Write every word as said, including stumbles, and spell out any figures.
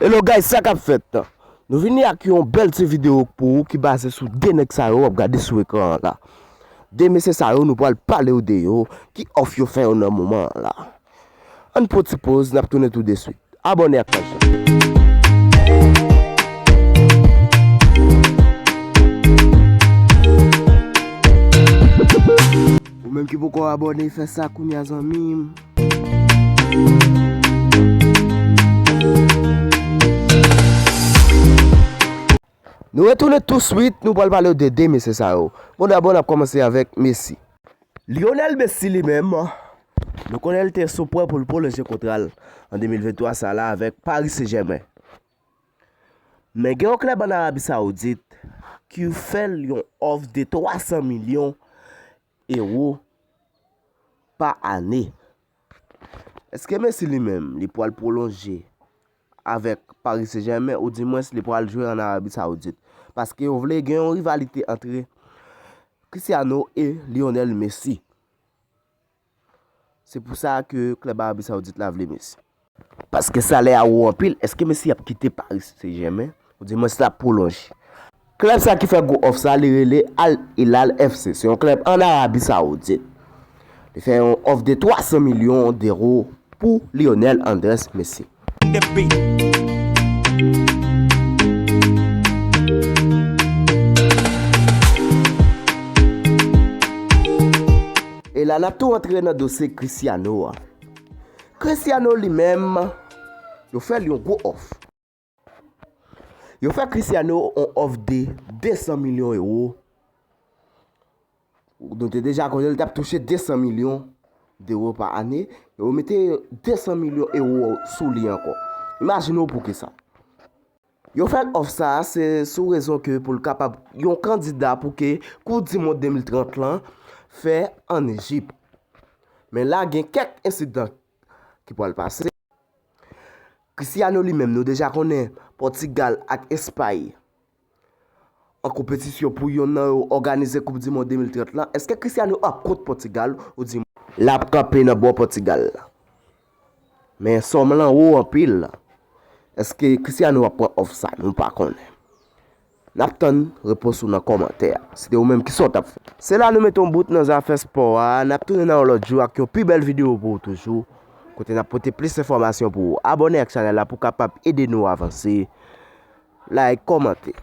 Hello guys, sa k ap fèt? Nou vini ak yon bèl ti videyo pou ou ki baze sou de nèg sa yo w ap gade sou ekran an la. De mesye sa yo, nou pral pale w de yo, ki òf yo fè yo nan moman an la. Ann pran ti poz, n ap tounen tou de swit. Abòne ak paj la. Ou menm ki poko abòne, fè sa kounya, zanmi m. Nou retounen tou swit, nou pral pale de de mesye sa yo. Bon, dabò, n ap kòmanse avèk Messi. Lionel Messi li menm, nou konnen l te sou pwen pou l pwolonje kontra l an de mil venntwa sa la avèk Paris Saint-Germain. Men gen yon klèb ann Arabi Sawoudit ki fè l yon òf de twa san milyon ewo pa ane. Èske Messi li menm, li pral pwolonje avèk Paris Saint-Germain, oudimwens li pral jwe ann Arabi Sawoudit? Paske yo vle gen yon rivalite antre Cristiano e Lionel Messi. Se pou sa ke klèb Arabi Sawoudit la vle Messi. Paske salè a wo anpil, èske Messi ap kite Paris Saint-Germain? Oudimwens l ap pwolonje. Klèb sa ki fè gwo òf sa, li rele Al Hilal F C. Se yon klèb ann Arabi Sawoudit. Li fè yon òf de twa san milyon dewo pou Lionel Andrés Messi. E la, n ap tou antre nan dosye Cristiano a. Cristiano li menm, yo fè l yon gwo òf. Yo fè Cristiano yon òf de de san milyon ewo. Nou te deja konnen l t ap touche de san milyon dewo pa ane. Yo mete de san milyon ewo sou li ankò. Imajine w pou kisa. Yo fè l òf sa a, se sou rezon ke pou l kapab yon kandida pou ke Koup di Mond de mil trant lan fè ann Ejip. Men la, gen kèk ensidan ki pral pase. Cristiano li menm, nou deja konnen Pòtigal ak Espay an konpetisyon pou yonn nan yo òganize Koup di Mond de mil trant lan. Èske Cristiano ap kont Pòtigal, oudimwens l ap kanpe nan bò Pòtigal la? Men sòm lan wo anpil. Èske Cristiano ap pran òf sa? Nou pa konnen. N ap tann repons ou nan kòmantè a. Si te ou menm, kisa w t ap fè? Se la nou mete yon bout nan zafè spò a. N ap tounen nan yon lòt jou ak yon pi bèl videyo pou ou toujou. Kote n ap pote plis enfòmasyon pou ou. Abòne ak chanèl la pou w kapab ede nou avanse. Like, kòmante.